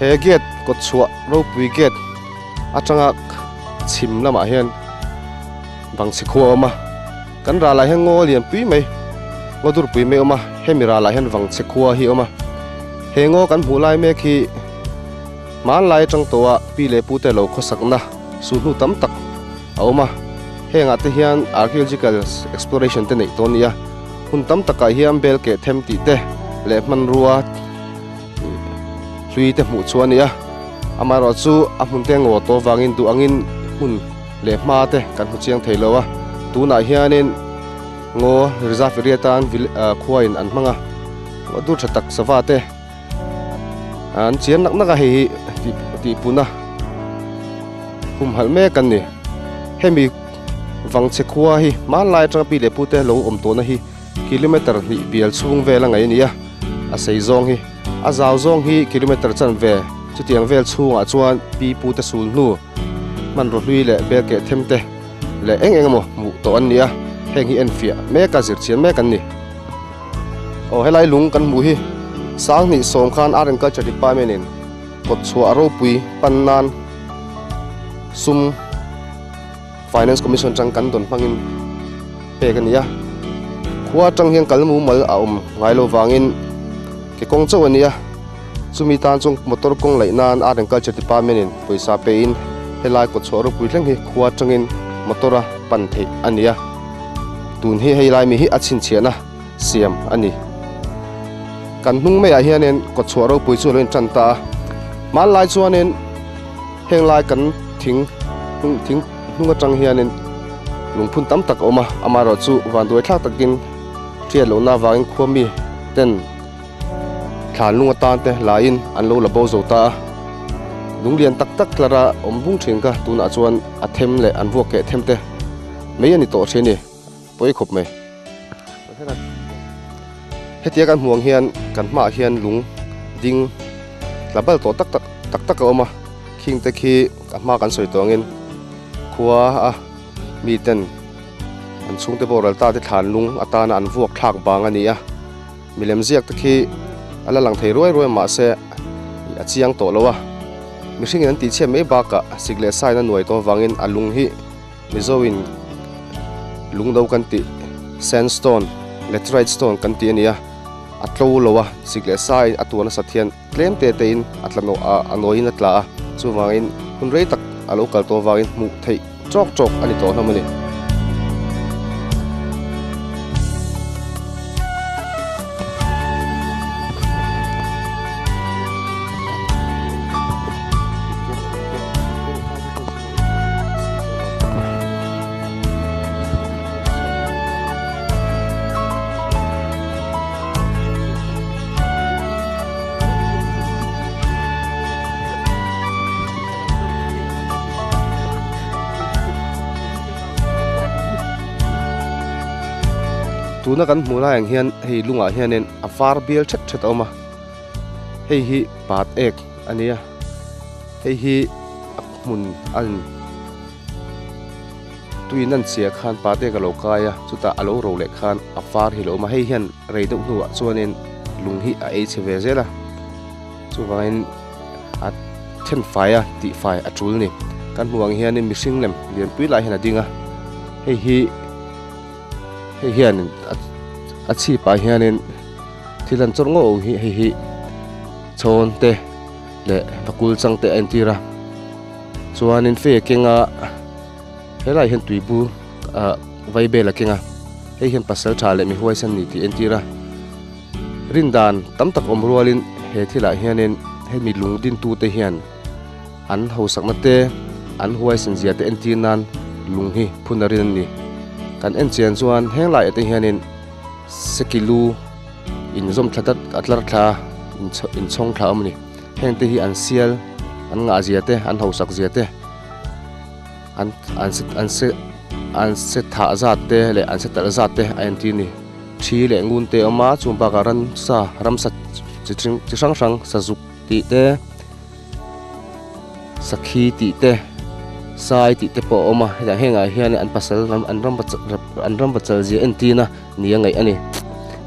He gate kawtchhuah ropui gate atanga chhim lamah hian Vangchhe khua a awm a, kan ralah hian ngaw lian pui mai, ngaw dur pui mai a awm a, hemi ralah hian Vangchhe khua hi a awm a. He ngaw kan hmuh lai mek hi hmanlai atang tawha pi leh pute lo khawsakna sulhnu tam tak a awm a, hengah te hian archaeological exploration te neih tawh a ni a, hun tam takah hian bel keh them tih te leh hmanrua hlui te hmuh chu a ni a, amaherawhchu a hmun te ngaw tawh vangin duh angin hmun leh hma te kan hmu chiang thei lo a, tunah hianin ngaw reserve area tan khuain an hmang a, ngaw dur tha tak sava te an chian nak nak a hei hi tih pun a humhalh mek an ni. Hemi Vangchhe khua hi hmanlai atanga pi leh pute lo awm tawhna hi kilometer hnih bial chhung vel a ngaih a ni a, a sei zawng hi a zau zawng hi kilometer chanve chutiang vel chhungah chuan pi pute sul hnu hmanraw hlui leh bel keh them te leh eng eng emaw hmuh tawh an ni a, heng hi enfiah mek a zirchian mek an ni. Aw helai lung kan hmuh hi Sanghnih sawm khan Art and Culture Department in kawtchhuah ropui pan nan sum Finance Commission atang kan dawn hmangin pek a ni a, khua atang hian kal mumal a awm ngai lo vangin ke kawng chauh a ni a, chumi tan chuan motor kawng laih nan Art and Culture Department in pawisa pein helai kawtchhuah ropui thleng hi khua atangin motor a pan theih a ni a, tun hi hei lai mi hi a chhinchhiahna siam a ni. Kan hnung maiah hianin kawtchhuah ropui chu a lo intan ta a, hmanlai chuanin Heng lai kan thing hnung thing hnung atang hianin lungphun tam tak a awm a, amaherawh chu vanduai thlak takin hriat lohna avangin khua mi ten thlan lung atan te laiin an lo la bo zo ta a, lung lian tak tak tlara awm bung thin kha tunah chuan a them leh an vuak keh them te mai a ni tawh thin a ni, pawi khawp mai. Hetia kan hmuh ang hian kan hmaah hian lung ding tla bal tawh tak tak tak tak a awm a, khing te khi a hma kan sawi tawh angin khua a miten an chhungte boral ta te thlan lung atana an vuak thlak vang a ni a, milem ziak te khi a la lang thei ruai ruai mahse a chiang tawh lo a, mihringin an tihchhiat mai bakah sik leh sain a nuai tawh avangin a lung hi. Mizoin lungdo kan tih sandstone, laterite stone kan tih a ni a, a tlo lo a, sik leh sai a tuar nasat hian tlem te te in a tla nawh a, a nawiin a tla a, chuvangin hun rei tak a lo kal tawh avangin hmuh theih chawk chawk a ni tawh hlawm a ni. Tuna kan hmuh lai ang hian hei lungah hianin a var bial thet thet a awm a, hei hi pat ek a ni a, hei hi a hmun a in tuin an chhia khan pate ka lo kai a chutah a lo ro leh khan a var hi a lo awm a hei hian rei deuh hnuah chuanin lung hi a ei chhe ve zel a chuvangin a then fai a tih fai a tul ni kan hmuh ang hianin mihring lem lianpui lai hian a ding a hei hi hei hianin a chhip ah hianin thil an chawrh ngawh hi hei hi chhawn te. Leh pakul chang te a entir a chuanin fei a keng a helaiah hian tuibur ah vaibel a keng a hei hian pasal tha leh mi huaisen a ni tih a entir a rindan tam tak awm rualin he thilah hianin hemi lung dintute hian an hausakna te an huaisen zia te entir nan lung hi phun a rin a ni kan en chian chuan heng laiah te hianin sekilu. Inzawm thla dat a tlar thla inchhawng thla a awm a ni. Heng te hi an sial an ngah zia te an hausak zia te an an se an se an se thah zat te leh an se talh zat te a entir a ni. Thi leh ngun te a awm a chung bakah ramsa ramsa chi chi hrang hrang sazuk tih te sakhi tih te sai tih te pawh a awm a hetah hengah hian an pasal an ram an ram pachal zia entirna ni a ngaih a ni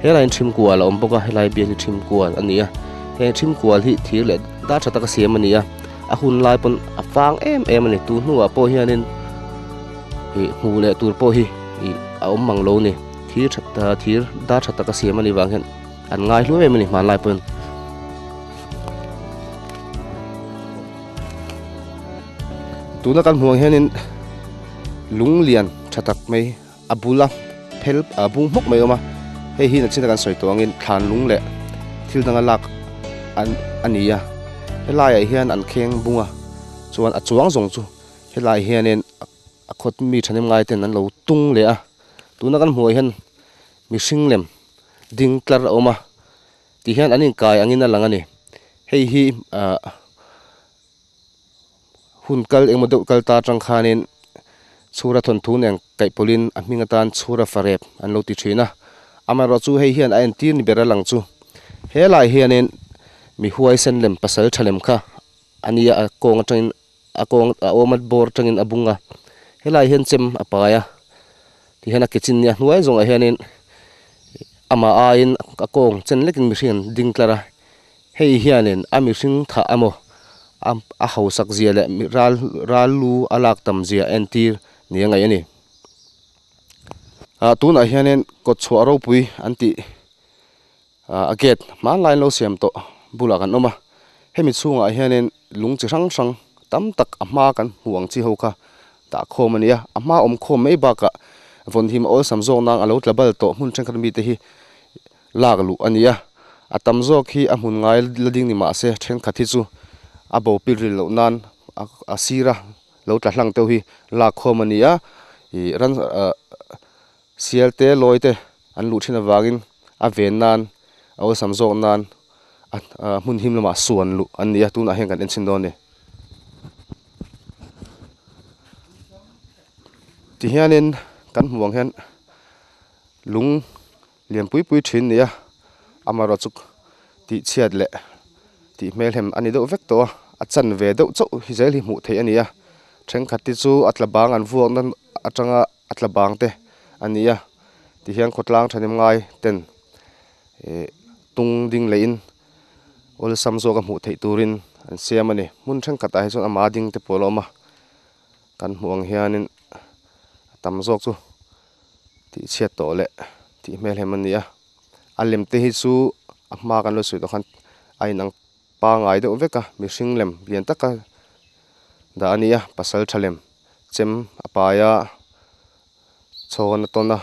helaiin thim kual a awm bawk a helai bial hi thim kual a ni a heng thim kual hi thir leh Dar tha taka siam a ni a, a hun lai pawn a fang em em a ni. Tun hnuah pawh hianin ih hmuh leh tur pawh hi ih a awm mang lo a ni. Thir tha thir dar tha taka siam a nih vang hian an ngai hluai em a ni hmanlai pawhin. Tuna kan hmuh ang hianin lung lian tha tak mai a bula phel a bung hmawk mai a awm a, hei hi nachin a kan sawi tawh angin thlan lung leh thil danga lak an a ni a, helaiah hian an kheng bung a, chuan a chuang zawng chu helaiah hianin a khawt mi thahnem ngai ten an lo tung leh a, tuna kan hmuh ah hian mihring lem ding tlar a awm a, tihian an inkai angin a lang a ni, hei hi ahh. Hun kal engmaw deuh kal ta atang khanin chhura thawnthu nen kaihpawlhin a hming atan chhura farep an lo ti thin a. Amaherawh chu hei hian a entir ni ber a lang chu. He lai hianin mi huaisen lem pasal tha lem kha a nia a kawng atangin a kawng a awm a bawr atangin a bung a. Helai hian chem a pai a tihian a ke chin nia hnuai zawngah hianin amah aiin a kawng chen lekin mihring an ding tlar a. Hei hianin a mihring thah emaw a a hausak zia leh ral ral lu a lak tam zia entir ni a ngaih a ni. Ah tunah hianin kawtchhuah ropui an tih ah a gate hmanlai an lo siam tawh bulah kan awm a, hemi chhungah hianin lung chi hrang hrang tam tak a hma kan hmuh ang chi ho kha dah khawm a ni a, a hma awm khawm mai bakah vawnhim a awlsam zawk nang a lo tla bal tawh hmun thenkhat mite hi lak luh a ni a, a tam zawk hi a hmun ngai la ding ni mah se thenkhat hi chu a bo pil ril loh nan a sira lo tla hlang deuh hi lak khawm a ni a, ih ran ah sial te lawi te an luh thin avangin a ven nan a awlsam zawk nan a hmun him lamah suan luh an ni a tunah hian kan en chhin dawn a ni. Tihianin kan hmuh ang hian lung. Lian pui pui thin nia, amaherawh chu tih chhiat leh tih hmelhem a ni deuh vek tawh a, a chan ve deuh chauh hi zel hi hmuh theih a ni a, thenkhat te chu a tla bang an vuak na atanga a tla bang te a ni a, tihian khawtlang thahnem ngai ten ih tung ding leh in awlsam zawk a hmuh theih turin an siam a ni, hmun thenkhat ah hi chuan ama ding te pawh a la awm a, kan hmuh ang hianin a tam zawk chu. Tih chhiat tawh leh tih hmel hem a ni a, a lem te hi chu a hma kan lo sawi tawh khan a inang pangai deuh vek a, mihring lem lian taka dah a ni a, pasal tha lem chem a pai a, chhawn a tawn a,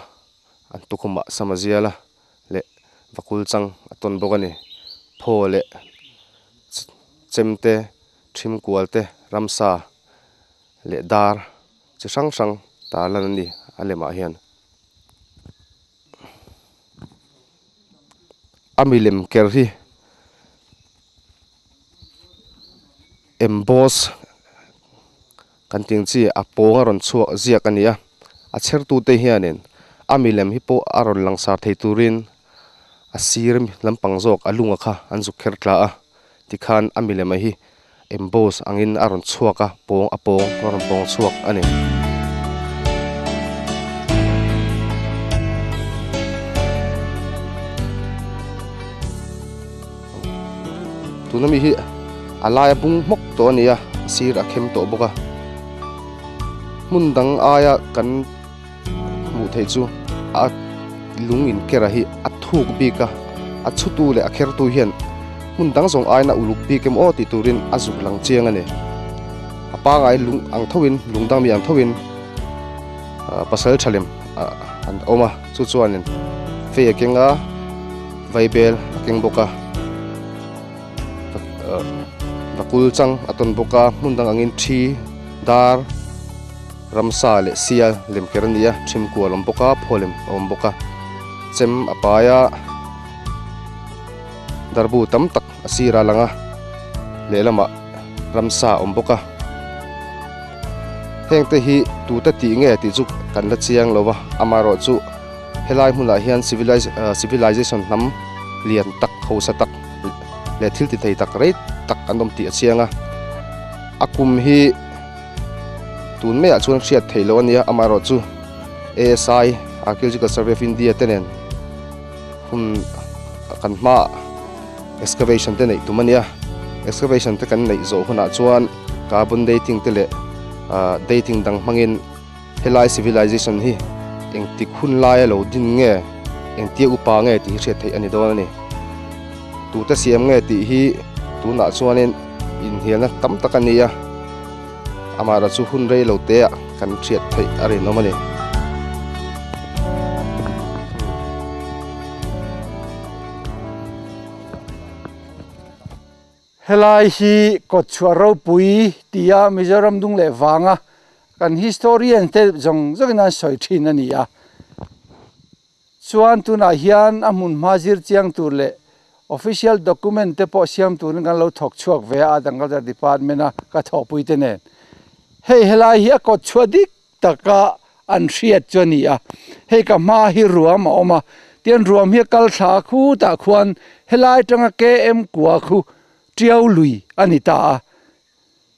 an tukhumah sam a zial a leh vakul chang a tawn bawk a ni, phaw leh chem te thim kual te ramsa leh dar. Chi hrang hrang tar lan a ni a lemah hian. A milem ker hi emboss kan tih ang chi a pawng a rawn chhuak ziak a ni a, a chher tute hianin a milem hi pawh a rawn langsar thei turin a sir lampang zawk a lunga kha an zuk kher tla a tikhan a milem a hi Emboss angin a rawn chhuak a, pawng a pawng a rawn pawng chhuak a ni. Tuna mi hi a laia bung hmawk tawh a ni a, a sir a khem tawh bawk a. Hmun dang aia kan hmuh theih chu a lung inkera hi a thuk bik a, a chhutu leh a khertu hian hmun dang zawng aiin a uluk bik em aw tih turin a zuk lang chiang a ni. A pangai lung ang thoin lung dang mi ang thoin ah pasal tha lem ah an awm a, chu chuanin fei a keng a, vaibel a keng bawk a, ah vakul chang a tawn bawk a, hmun dang angin thi dar. Ramsa leh sial lem ker a ni a, thim kual a awm bawk a, phaw lem a awm bawk a, chem a pai a, darbu tam tak a sir a lang a, lehlamah ramsa a awm bawk a. Heng te hi tute tih nge tih chu kan la chiang lo va, amaherawhchu helai hmunah hian civilization hnam lian tak hausa tak leh thil ti thei tak rei tak an awm tih a chiang a, a kum hi. Tun maiah chuan hriat theih loh a nia, amaherawhchu ASI, Archaeological Survey of India te nen hun kan hmaah excavation te neih tum a nia. Excavation te kan neih zawh hunah chuan carbon dating te leh dating dang hmangin helai civilization hi engtik hun laia lo din nge, engtia upa nge tih hi hriat theih a ni dawn a ni. Tute siam nge tih hi tunah chuanin inhnialna tam tak a ni a, amaherawhchu chu hun rei lo te ah kan hriat theih a rinawm a ni. Helai hi kawtchhuah ropui tia Mizoram dung leh vanga kan historian te zawng zawngin an sawi thin a ni a. Chuan tunah hian a hmun hma zir chiang tur leh official document te pawh siam turin kan lo thawk chhuak ve a Art and Culture Department a ka thawhpui te nen. Hei helai hi a kawtchhuah dik taka an hriat chu a ni a, hei ka hma hi ruam a awm a, tian ruam hi a kal thla a khutah khuan helai atanga KM kua khu Tiau lui a ni ta a,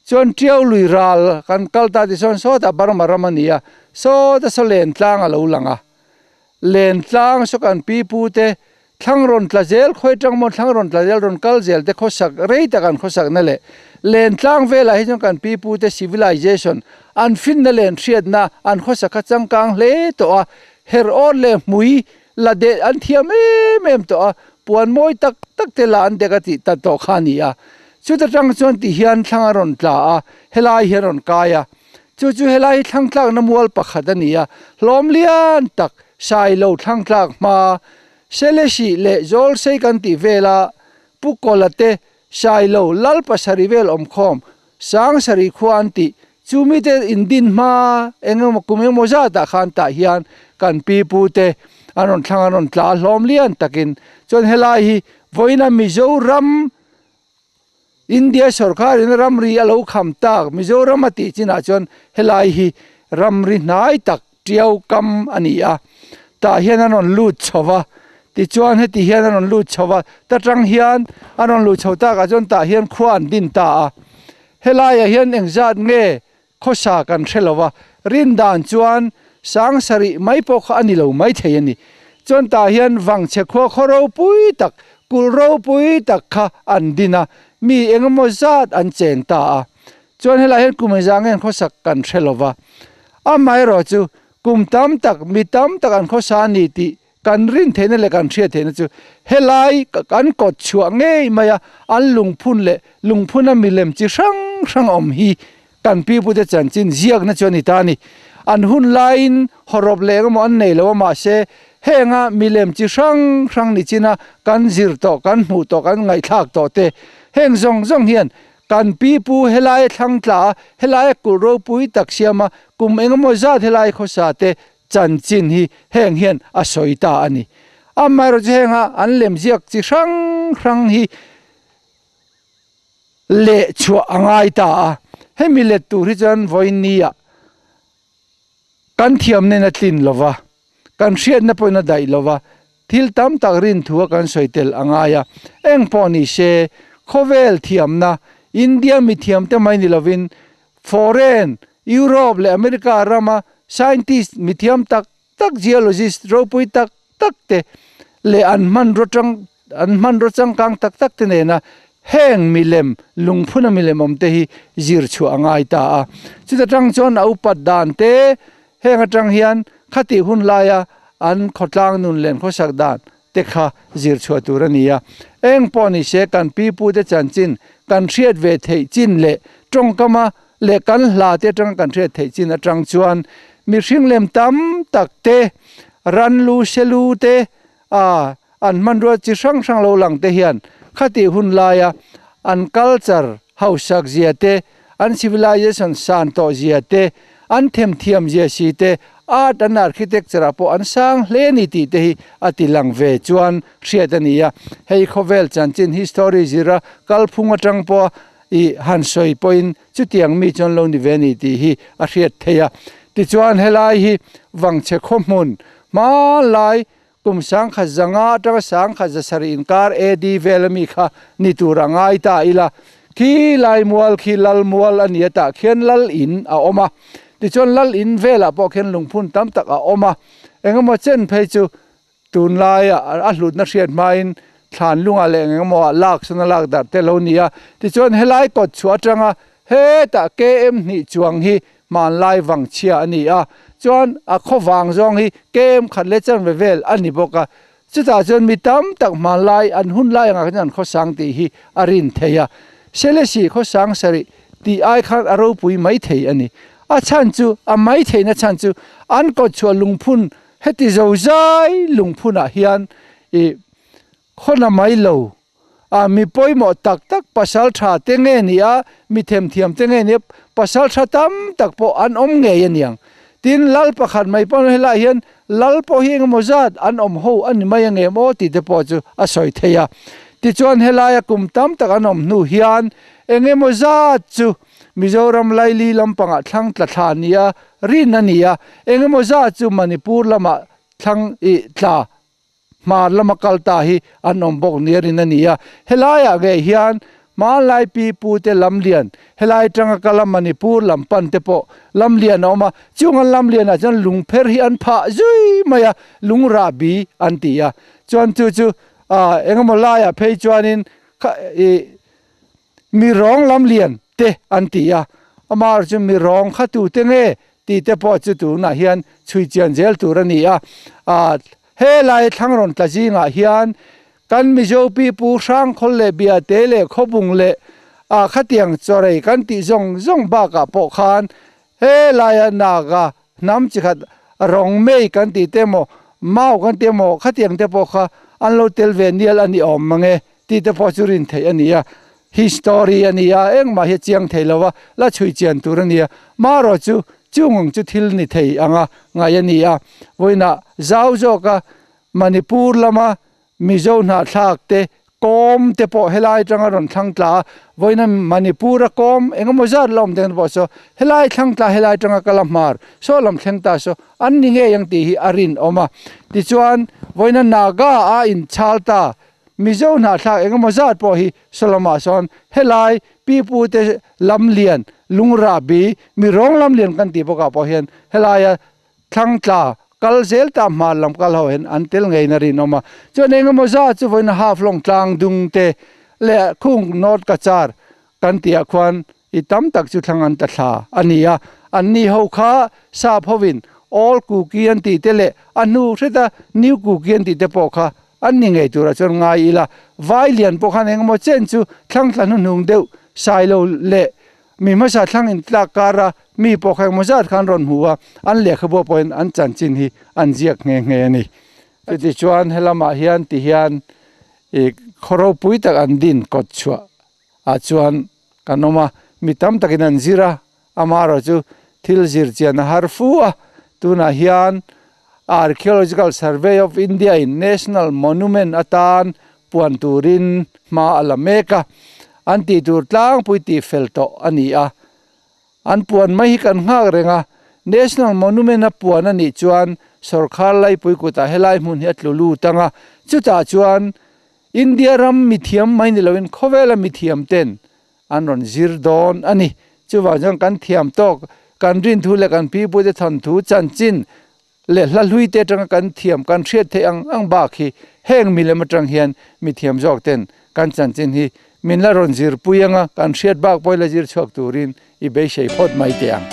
chuan Tiau lui ral kan kal ta tichuan sawtah Burma ram a ni a, sawta saw len tlang a lo lang a, len tlang saw kan pi pu te Thlang rawn tla zel, khawi atang maw thlang rawn tla zel, rawn kal zel te khawsak rei tak an khawsak na leh len tlang velah hi chuan kan pi pu te civilization an finna len hriatna an khawsak kha changkang hle tawh a, her awt leh hmui la deh an thiam em em tawh a, puan mawi tak tak te la an dek a tih ta tawh kha a ni a. Chuta tang chuan ti hian thlang a rawn tla a, helai hi a rawn kai a, chu chu helai hi thlang tlakna mual pakhat a ni a, hlawm lian tak Sailo thlang tlak hma Selesih leh Zawlsei kan tih vela Pu Kawla te Sailo Lal pasarih vel awmkhawm Sangsarih khua an tih chu mite indin hma eng emaw kum eng emaw zatah khan tah hian kan pi pu te an rawn thlang an rawn tla hlawm lian takin chuan helai hi vawiina Mizoram India sawrkarin ramri a lo kham tak Mizoram a tih chinah chuan helai hi ramri hnai tak tiau kam a ni a, tah hian an rawn lut chho va, tichuan heti hian an rawn lut chho va, ta tang hian an rawn luh chho takah chuan tah hian khua an din ta a, helaiah hian engzat nge khawsa kan hre lo va, rin dan chuan sang sarih mai pawh kha a ni lo mai thei a ni. Chuan tah hian vangchhe khua khaw ropui tak, kulh ropui tak kha an din a, mi eng emaw zat an cheng ta a. Chuan helaiah hian kum engzah nge an khawsak kan hre lo va, amaherawh chu kum tam tak, mi tam tak an khawsa a ni tih Kan rin theihna leh kan hriat theihna chu helai kan kawt chhuah ngei mai a, an lungphun leh lungphuna milem chi hrang hrang awm hi kan pipute chanchin ziakna chu a ni ta a ni. An hun laiin hawrawp leh engemaw an nei lo a, mahse henga milem chi hrang hrang ni china kan zir tawh, kan hmuh tawh, kan ngaihthlak tawh te heng zawng zawng hian kan pipu helai thlang tla a, helai kulh ropui tak siam a, kum engemaw zat helai khawsa te Chanchin hi heng hian a sawi ta a ni. Amaherawhchu henga an lemziak chi hrang hrang hi leh chhuah a ngai ta a. Hemi let tur hi chuan vawinia kan thiamna in a tlin lo va, kan hriatna pawhin a daih lo va, thil tam tak rin thu a kan sawi tel a ngai a. Eng pawh ni se, khawvel thiamna, India mithiamte mai ni lovin Foreign, Europe leh America rama scientist mithiam tak tak, geologist ropui tak tak te leh an hmanraw tang an hmanraw changkang tak tak te nena heng milem, lungphuna milem awm te hi zir chhuah a ngai ta a. Chuta tang chuan a upat dan te heng atang hian khatih hun laia an khawtlang nun len khawsak dan te kha zir chhuah tur a ni a. Eng pawh ni se kan pipute chanchin kan hriat ve theih chin leh tawngkama leh kan hla te atanga kan hriat theih chin atang chuan mihring lem tam tak te, ranlu selu te, a an hmanrua chi hrang hrang lo lang te hian khatih hun laia an culture hausak zia te, an civilization san tawh zia te, an themthiam zia si te, art and architecture ah pawh an sang hle a ni tih te hi a ti lang ve chuan hriat a ni a. Hei khawvel chanchin history zira kalphung atang pawha i han sawi pawhin chutiang mi chuan lo ni ve a ni tih hi a hriat theih a. Tichuan helai hi Vangchhe khawhmun hmanlai Kum sangkhat zanga atanga sangkhat zasarih inkar AD vel ami kha ni tur a ngai ta ila, khi lai mual khi lal mual a ni a tah khian lal in a awm a, tichuan lal in velah pawh khian lungphun tam tak a awm a, engemaw chen phei chu tunlaia a hlutna hriat hmain thlan lungah leh eng emaw ah lak sawn a lak darh te lo ni a. Tichuan helai kawt chhuah atanga hetah KM hnih chuang hi hmanlai vang chhia a ni a, chuan a khaw vang zawng hi KM khat leh chanve vel a ni bawk a. Chutah chuan mi tam tak hmanlai an hun lai angah khan an khawsang tih hi a rin thei a. Selesih khawsang sarih tih ai khan a ropui mai thei a ni. A chhan chu, a mai theihna chhan chu an kawtchhuah lungphun heti zozai lungphunah hian i khawna mai lo a, mi pawimawh tak tak pasal tha te nge ni a, mi themthiam te nge ni a, pasal tha tam tak pawh an awm ngei a niang. Tin, lal pakhat mai pawh helaiah hian lal pawh hi engemaw zat an awm ho a ni mai angem aw tih te pawh chu a sawi thei a. Tichuan helaia kum tam tak an awm hnu hian engemaw zat chu Mizoram laili lampangah thlang tla thla nia rin a ni a, engemaw zat chu Manipur lamah thlang ih tla Hmar lama kal ta hi an awm bawk nia rin a ni a, helaiah ngei hian hmanlai pi pu te lam lian, helai atanga kala Manipur lam pan te pawh lam lian a awm a, chung an lam lianah chuan lungpher hi an phah zui mai a, lung rahbi an ti a, chuan chu chu engemaw laiah phei chuanin kha ih Mi rawng lam lian te an ti a, amaherawh chu mi rawng kha tu te nge tih te pawh chu tunah hian chhui chian zel tur a ni a. Helai thlangrawn tla zingah hian kan Mizo pipu Hrangkhawl leh Biate leh Khawbung leh khatiang chawrei kan tih zawng zawng bakah pawh khan helaia Naga hnam chi khat rawng mei kan tih te emaw Mau kan tih emaw khatiang te pawh kha an lo tel ve nial a ni awm mang e. Tih te pawh chu rin theih a ni a, history a ni a, engmah hi a chiang thei lo a, la chhui chian tur a ni a, marawh chu chung ang chu thil ni thei anga ngaih a ni a, vawiinah zau zawka Manipur lama Mizo hnahthlak te kawm te pawh helai atanga rawn thlang tla a, vawiina Manipur a kawm engemaw zat la awm teng te pawh saw helai thlang tla helai atanga kal a hmar saw lam thleng ta saw an ni ngei ang tih hi a rinawm a, tichuan vawiina Naga a inchhal ta Mizo hnahthlak engemaw zat pawh hi Solomah sawn helai pipu te lam lian lungrahbi mi rawng lam lian kan tih bawkah pawh hian helaia thlang tla kal zel ta hmar lam kal ho hian an tel ngeiin a rinawm a. Chuan engemaw zat chu vawiin half lawng tlang dung te leh khung North Cachar kan tihah khuan i tam tak chu thlang an ta thla a ni a, anni ho kha sap hovin Old Kuki an tih te leh a hnu hreta New Kuki an tih te pawh kha an ni ngei turah chuan ngai ila, vai lian pawh khan engemaw chen chu thlang tla hnuhnung deuh sailo leh mi hmasa thlang intlak kara mi pawh kha engemaw zat khan rawn hmu a, an lehkhabu pawhin an chanchin hi an ziak nghe nghe a ni. Chutichuan helamah hian ti hian i khaw ropui tak an din kawt chhuah ah chuan kan awm a, mi tam takin an zir a, amaherawh chu thil zir chian a har fu a, tunah hian Archaeological Survey of India in National Monument atan puan turin hma a la mek a, an tih tur tlangpui tih fel tawh a ni a, an puan mai hi kan nghak reng a, National Monument a puan a nih chuan sawrkhar laipui kutah helai hmun hi a tlu lut ang a, chutah chuan India ram mithiam mai ni loin khawvela mithiam ten an rawn zir dawn a ni. Chuvang chuan kan thiam tawk, kan rinthu leh kan pipute thawnthu chanchin leh hla hlui te atanga kan thiam, kan hriat theih ang ang bak hi heng milem atang hian mithiam zawk ten kan chanchin hi min la rawn zirpui anga kan hriat bak pawh hi la zir chhuak turin i beisei phawt mai teh ang.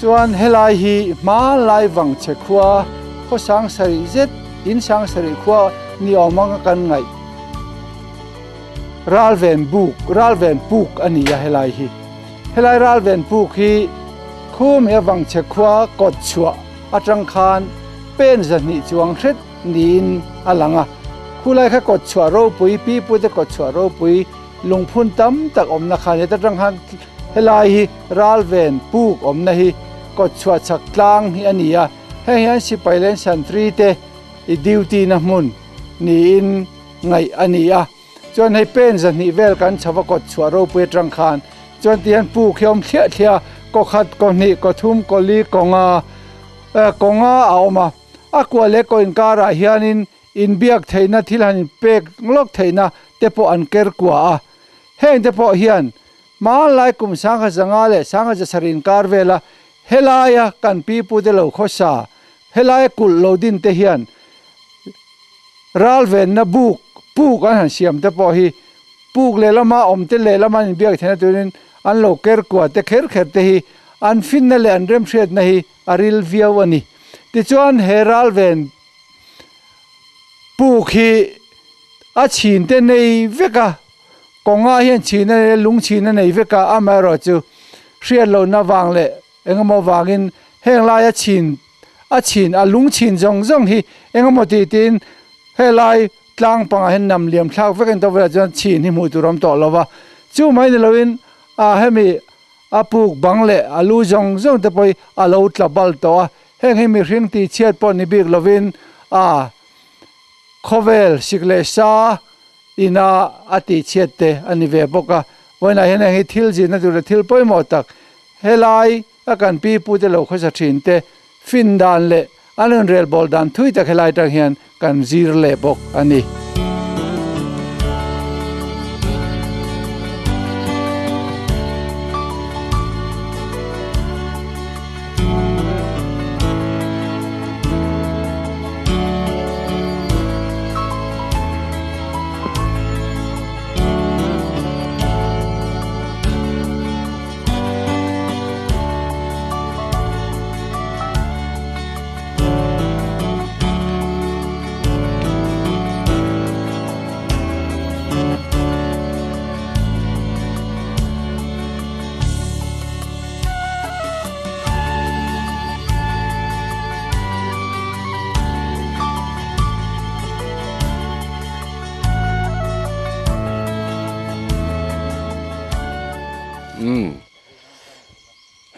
Chuan helai hi hmanlai vangchhe khua khaw sang sarih zet in sang sarih khua ni awm anga kan ngaih Ralven buk Ralven puk a ni a helai hi. Helai Ralven puk hi khumi a vangchhe khua kawt chhuah atang khan pen zahnih chuang hret niin a lang a. Khulai kha kawt chhuah ropui pi pute kawt chhuah ropui Lungphun tam tak awmna khan heta tang khan helai hi Ralven puk awmna hi kawtchhuah chhak tlang hi a ni a, heng hian sipai leh santri te i duty na hmun niin ngaih a ni a, chuan hei pen zahnih vel kan chho va kawtchhuah ropui atang khan chuan ti hian puk hi a awm thliah thliah a, kaw khat, kaw hnih, kaw thum, kaw li, kaw nga, kaw nga a awm a, a kua leh kaw inkarah hianin Inbiak theihna thil han inpek lawk theihna te pawh an ker kua a. Heng te pawh hian hmanlai kum sangha zanga leh sangha zasarih inkar vela helaia kan pipute lo khawsa, helaia kulh lo din te hian ralvenna buk, puk an han siam te pawh hi puk lehlama awm te lehlama an inbiak theihna turin an lo ker kua te kher kher te hi an finna leh an remhriatna hi a ril viau a ni. Tichuan he ralven Puk hi a chhin te nei vek a, kawnga hian chhin a nei a, lung chhin a nei vek a, amaherawhchu hriat lohna vang leh engemaw vangin heng laia chhin a chhin a lung chhin zawng zawng hi engemaw tih tiin helai tlang pangah hian nam liam thlak vek a ni tawh velah chuan chhin hi hmuh tur a awm tawh lo va, chu mai ni loin a hemi a puk bang leh a lu zawng zawng te pawh hi a lo tla bal tawh a. Heng hi mihring tihchhiat pawh ni bik lovin a khawvel sik leh sa ina a tihchhiat te a ni ve bawk a. Vawiinah hian heng hi thil zirna tur leh thil pawimawh tak helai a kan pi pute lo khawsa thin te fin dan leh an rawn relbawl dan thui tak helai atang hian kan zir leh bawk a ni.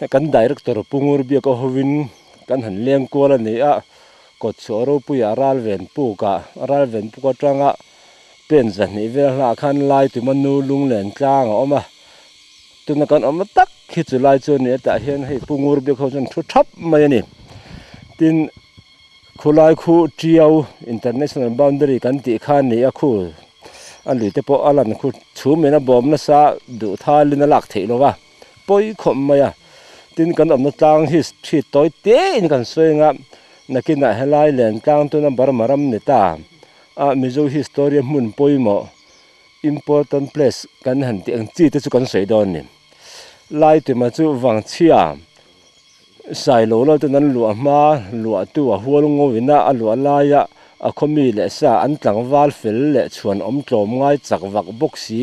Kan director Pu Ngurbiaka hovin kan han leng kual a ni a, kawtchhuah ropuiah Ralven pukah, Ralven puk atanga pen zahnih vel hnah khan lai tuma nu lunglen tlang a awm a, tuna kan awm tak hi chu lai chu a ni a tah hian hei Pu Ngurbiaka ho chuan thu thap mai a ni. Tin, khulai khu Tiau International Boundary kan tih kha a ni a, khu a lui te pawh a lan khu chhum in a bawm nasa duh thalin a lak theih lo va. Pawi khawp mai a, tin kan awmna tlang hi thi tawi te in kan sawi anga nakinah helai len tlang tuna Burma ram ni ta a Mizo history a hmun pawimawh important place kan han tih ang chi te chu kan sawi dawn a ni. Lai tuma chu Vangchhia Sailo lo ten an luah hma luah tu a hual ngawin a a luah laia a khaw mi leh sa an tlangval fel leh chhuan awm tlawm ngai chak vak bawk si.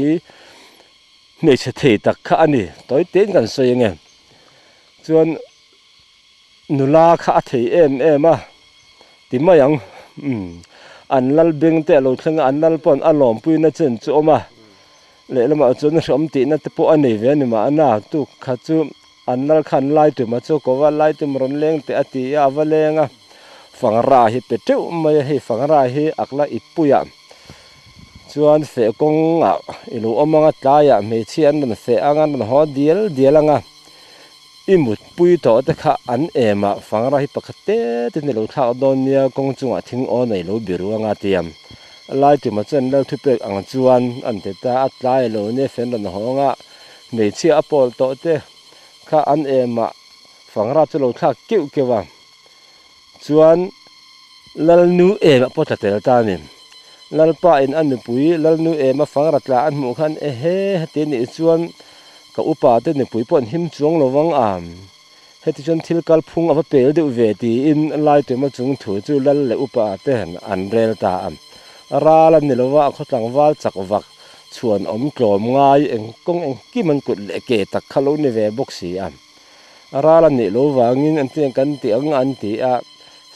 Hmeichhe thei tak kha a ni, tawi tein kan sawi ange. Chuan nula kha a thei em em a, ti mai ang. Umm, an lal beng te a lo thleng a, an lal paw'n a lawmpuina chen chu awm a, lehlamah chuan hreawm tihna te pawh a nei ve a ni mahna, tuk kha chu an lal khan lai tuma chu ko va, lai tum rawn leng teh a ti a, a va leng a, fangra hi pe teuh mai a, hei fangra hi akla ippuiah. Chuan feh kawngah i lo awm anga tlaiah hmeichhia an rawn feh anga an rawn haw dial dial anga i mutpui tawh te kha an emah fangra hi pakhat te te ni lo thlak dawn nia kawng chungah thing aw nei lo biru anga tia lai tumah chuan lal thupek ang chuan an ti ta a tlai lo nia feh an rawn haw anga hmeichhia a pawl tawh te kha an emah fangra chu lo thlak keuh keuh a. Chuan Lalnu em a pawh tla tel ta a ni. Lalpa in a nupui Lalnu em a fangra tla an hmuh khan ehe heti a nih chuan ka upa te nupui pawh an him chuang lo vang a. Heti chuan thil kalphung a va pel deuh ve tiin Laituma chung thu chu lal leh upa te an rel ta a. Ral a ni lo a, a khaw tlangval chak vak chhuan awm tlawm ngai eng kawng engkim an kut leh ke tak kha lo ni ve bawk si a. Ral a nih lo vangin an tiang kan ti ang an ti a,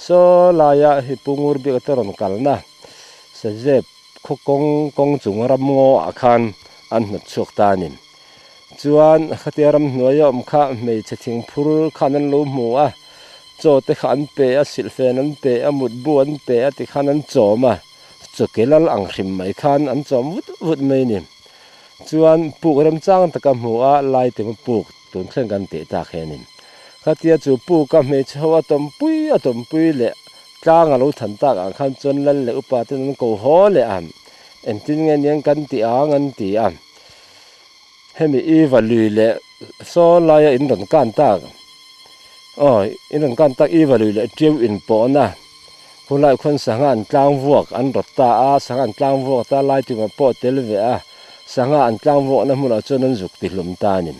saw laia hi Pu Ngurbika te rawn kalna Sazep khaw kawng kawng chung ramngaw ah khan an hnawt chhuak ta a ni. Chuan khatia ramhnuai a awm kha hmeichhe thingphur khan an lo hmu a, chaw te kha an pe a, silhfen an pe a, mutbu an pe a tikhan an chawm a, chaw ke lal ang hrim mai khan an chawm vut vut mai a ni. Chuan puk remchang taka hmu a, Laitema puk tun thleng kan tih tak hi a ni. Khatia chu puk a hmeichhe ho a tawmpui a tawmpui leh tlang a lo than tak ang khan chuan lal leh upa ten an ko haw leh a, engtin nge niang kan tih ang an ti a. Hemi i va lui leh saw laia in rawn kan tak aw in rawn kan tak i va lui leh tiu in pawhna khulai khuan sangha an tlang vuak an rawt ta a sangha an tlang vuak ta lai tumah pawh tel ve a sangha an tlang vuakna hmunah chuan an zuk ti hlum ta a ni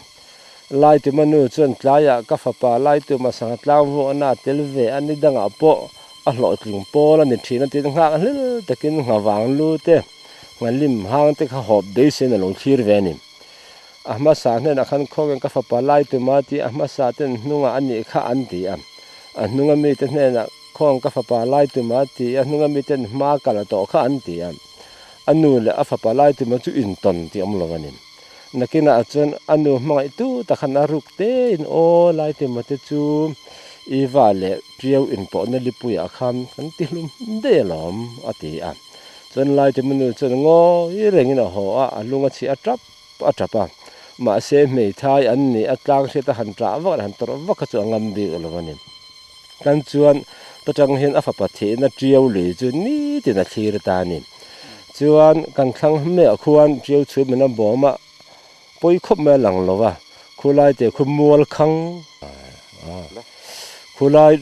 lai tuma nu chuan tlaiah ka fapa lai tuma sangha tlang vuakna a tel ve a ni dangah pawh a hlawhtling pawl a ni thin a tin nghak hlel takin nghavang lu te. Nghalim hang te kha hawp beisein a lo thlir ve a ni. A hmasa hnenah khan khawngin ka fapa lai tuma tih a hmasa ten hnungah a nih kha an ti a. A hnunga mite hnenah khawng ka fapa lai tuma tih a hnunga miten hma kal a tawh kha an ti a. A nu leh a fapa lai tuma chu intawn tih awm lo a ni. Nakinah chuan a nu hmangaihtu tak khan a ruk tein aw lai tuma te chu Eva leh Tiau inpawhna lipuiah khan kan ti hlum daih alawm a ti a. Chuan Laitemu nu chuan ngawi rengin a haw a, a lung a chhi a tap a tap a. Mahse hmeithai an nih a tlang hriat a han ṭah vak leh han tawrh vak kha chu a ngam bik lo a ni. Tan chuan ta ṭang hian a fapa thihna ṭiau lui chu nitin a thlir ta a ni. Chuan kan thlang hmeh khuan ṭiau chhum in a bawm a, pawi khawp mai a lang lo a, khulai te khu mual khang khulai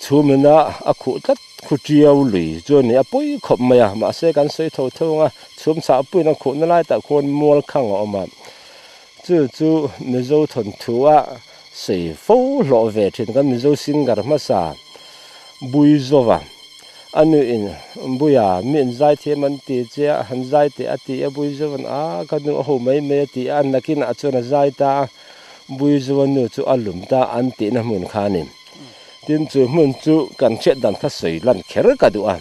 chhum ina a khuh tlat khu tiau lui chu a ni a pawi khawp mai a mahse kan sawi tho tho ang a chhum chhah puiin a khuhna lai tak khuan mual khang a awm a chu chu Mizo thawnthu a sawi fo hlawh ve thin kan Mizo singer hmasa Buizova. A nuin Buia mi in zai thiam an ti che a, han zai teh a ti a, Buizua'n a ka nu a ho mai mai a ti a, nakinah chuan a zai ta a, Buizua'n nu chu a lum ta an tihna hmun kha a ni. Tin, chu hmun chu kan hriat dan kha sawi lan kher ka duh a.